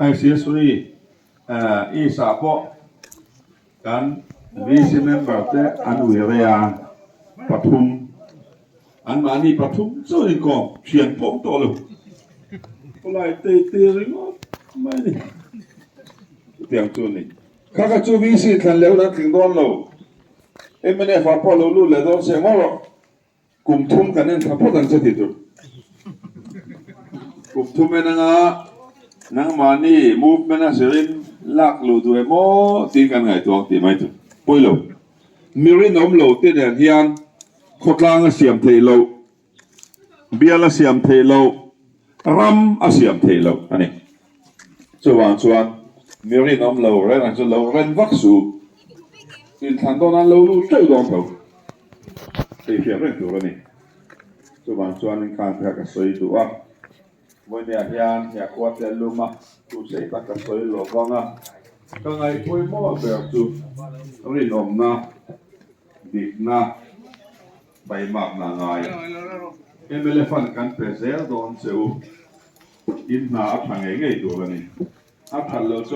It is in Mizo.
Hei Silsuri East ah pawh kan VC member te an ui rei a, pathum anmahni pathum chu an inkawm thian pawh tawh lo. Khawlai tei tei ringawt mai a ni. Chutiang chu a ni. Kha kha chu VC thlan leh hun an tling dawn lo. Mnf ah pawh lo lut leh dawn se ngawt rawh. Kum thum kan en thla phawt ang che tih tur. Kum thum en anga nangmahni movement a zirin lak luh duh em aw tiin kan ngaihtuah ang tih mai tur. Pawi lo. Mi rinawm lo te nen hian khawtlang a siam theih loh, bial a siam theih loh, ram a siam theih loh a ni. Chuvang chuan mi rinawm lo reng ang chu lo ren vak suh. Inthlan dawn an lo lut teuh dawn tho. Hei hriat reng tur a ni. Chuvang chuan inkhang te kha ka sawi duh a. Vawinia hian hia khua te lum a, tu sei tak ka sawi loh vang a. Ka ngaihpawimawh ber chu rinawmna, dikna, taimakna a ngai. Mla fund kan pe zel dawn che u. In hna a tha ngei ngei tur a ni. A that loh chuan.